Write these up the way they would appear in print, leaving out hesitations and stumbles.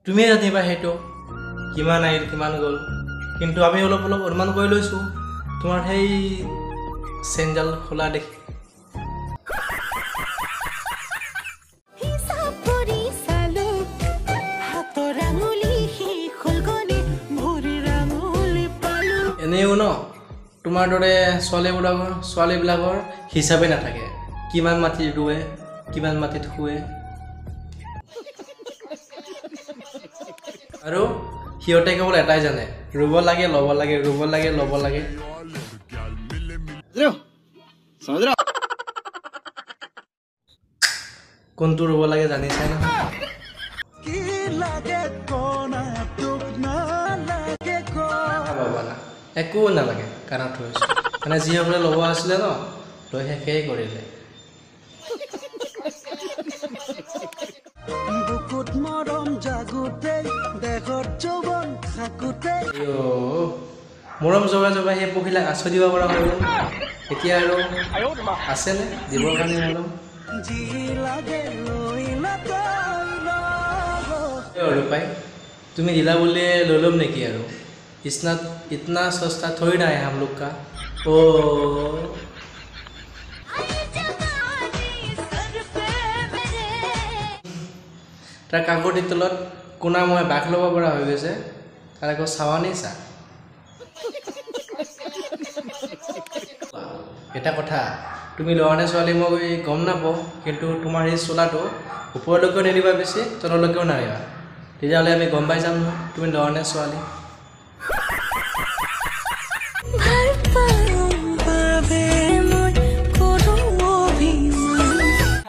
তুমিয়ে জানিবা সেইটো কিমান আহিল কিমান গ'ল, কিন্তু আমি অলপ অলপ অনুমান কৰি লৈছোঁ তোমাৰ সেই চেইনডাল খোলা দেখি। এনেও ন তোমাৰ দৰে ছোৱালীবিলাকৰ হিচাপে নাথাকে, কিমান মাটিত ৰুৱে কিমান মাটিত শুৱে, আৰু সিহঁতে কেৱল এটাই জানে, ৰুব লাগে ল'ব লাগে, ৰুব লাগে ল'ব লাগে। কোনটো ৰুব লাগে জানিছাই নহয়? একো নালাগে, কাণত থৈছোঁ মানে যিসকলে ল'ব আছিলে ন লৈ শেষেই কৰিলে। মৰম জগাই জগাই সেই পখিলাক আঁচনি দিব পৰা হৈ গ'ল, এতিয়া আৰু আছেনে দিবৰ কাৰণে মৰম? ৰূপাই তুমি দিলা বুলিয়ে লৈ ল'ম নেকি আৰু? इतना इतना सस्ता थोड़ी ना है हम लोग का। ओ তাৰ কাকতিৰ তলত কোনা মই বাঘ ল'ব পৰা হৈ গৈছে, তাৰ আকৌ চাৱানি চা। এটা কথা, তুমি ল'ৰা নে ছোৱালী মই গম নাপাওঁ, কিন্তু তোমাৰ এই চোলাটো ওপৰলৈকেও নিদিবা বেছি, তললৈকেও নাৰিবা, তেতিয়াহ'লে আমি গম পাই যাম নহয় তুমি ল'ৰা নে ছোৱালী।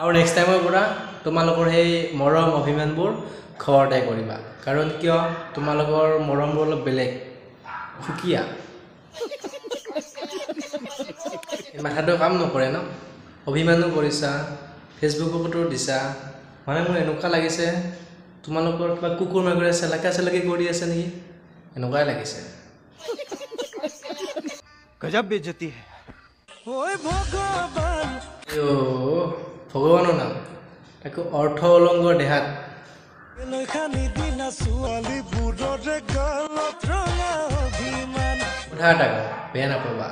আৰু নেক্সট টাইমৰ পৰা তোমালোকৰ সেই মৰম অভিমানবোৰ ঘৰতে কৰিবা, কাৰণ কিয় তোমালোকৰ মৰমবোৰ অলপ বেলেগ, সুকীয়া। মাথাটো কাম নকৰে ন, অভিমানো কৰিছা, ফেচবুকতো দিছা, মানে মোৰ এনেকুৱা লাগিছে তোমালোকৰ কিবা কুকুৰ মেকুৰে চেলেকা চেলেকি কৰি আছে নেকি, এনেকুৱাই লাগিছে। গজব বেইজ্জতি হে। ভগৱানৰ নাম তাকো অৰ্থ অলংগ দেহাত। কথা এটা কওঁ, বেয়া নাপাবা,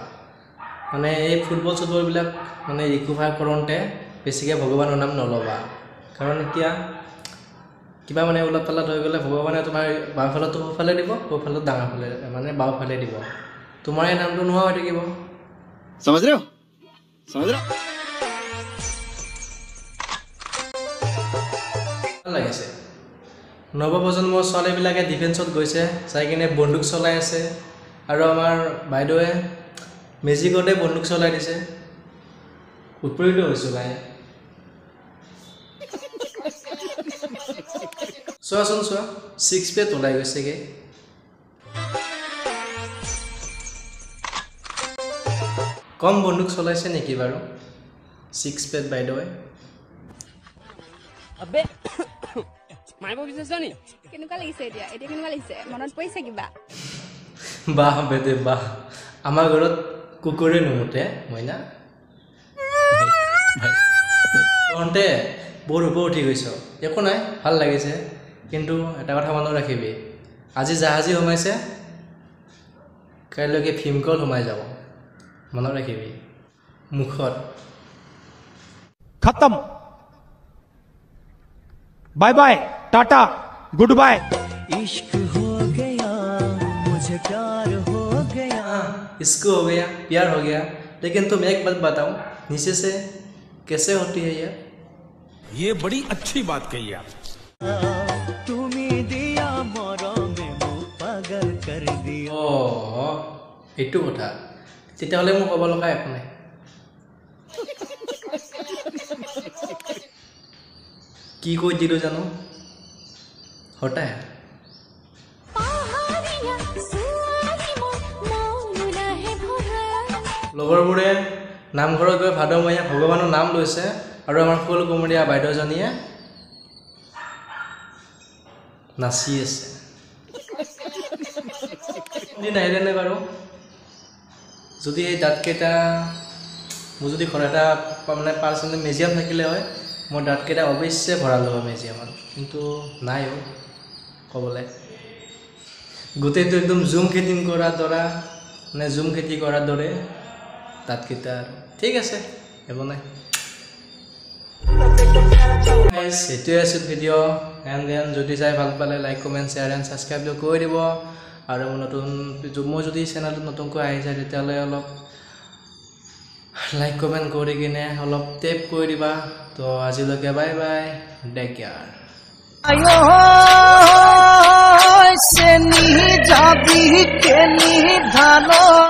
মানে এই ফুটবল চুটবলবিলাক মানে ৰিকভাৰ কৰোঁতে বেছিকৈ ভগৱানৰ নাম নল'বা, কাৰণ এতিয়া কিবা মানে ওলট পালট হৈ গ'লে ভগৱানে তোমাৰ বাওঁফালতো সোঁফালে দিব, সোঁফালতো ডাঙৰ ফালে মানে বাওঁফালে দিব, তোমাৰ এই নামটো নোহোৱা হৈ থাকিব। ভাল লাগিছে নৱপ্ৰজন্মৰ ছোৱালীবিলাকে ডিফেন্সত গৈছে, চাই কিনে বন্দুক চলাই আছে, আৰু আমাৰ বাইদেৱে মেজিকতে বন্দুক চলাই দিছে। উৎফুল্লিত হৈছোঁ ভাই। চোৱাচোন চোৱা, ছিক্স পেট ওলাই গৈছেগৈ। কম বন্দুক চলাইছে নেকি বাৰু ছিক্স পেট বাইদেৱে? বাহ বেদে বাহ, আমাৰ ঘৰত কুকুৰে নুমুতে মইনা। তহঁতে বৰ ওপৰ উঠি গৈছ, একো নাই, ভাল লাগিছে, কিন্তু এটা কথা মনত ৰাখিবি, আজি জাহাজী সোমাইছে, কাইলৈকে ভীমকল সোমাই যাব, মনত ৰাখিবি মুখত। খতম, bye bye, tata, good bye. इश्क हो गया मुझे प्यार हो गया, इश्क हो गया प्यार हो गया, लेकिन तुम एक बात बताओ, नीचे से कैसे होती है यार? ये बड़ी अच्छी बात कही आप। तुम्हें दिया मरम में पागल कर दिया। অ এইটো কথা, তেতিয়াহ'লে মোৰ ক'ব লগা একো নাই। কি কৈ দিলোঁ জানো, হঠাৎ লগৰবোৰে নামঘৰত গৈ ভাদমহীয়া ভগৱানৰ নাম লৈছে, আৰু আমাৰ ফুলকুমলীয়া বাইদেউজনীয়ে নাচি আছে। দিন আহিলেনে বাৰু? যদি সেই দাঁতকেইটা মোৰ যদি ঘৰত এটা মানে পাৰ্চনেল মিউজিয়াম থাকিলে হয়, মই দাঁতকেইটা অৱশ্যে ভৰালোঁ হয় মিউজিয়ামত, কিন্তু নাই অ'। ক'বলৈ। গোটেইটো একদম জুম খেতি কৰাৰ দৰা, মানে জুম খেতি কৰাৰ দৰে তাঁতকেইটা আৰু। ঠিক আছে, একো নাই। সেইটোৱে আছিল ভিডিঅ'। এণ্ড then যদি চাই ভাল পালে like, comment, share and ছাবস্ক্ৰাইবটো কৰি দিব। আৰু নতুন মই যদি চেনেলটোত নতুনকৈ আহিছে, তেতিয়াহ'লে অলপ লাইক কমেণ্ট কৰি কিনে অলপ টেপ কৰি দিবা। তো আজিলৈকে বাই বাই, টেক কেয়াৰ। চেনি যাবি কেনি ধান।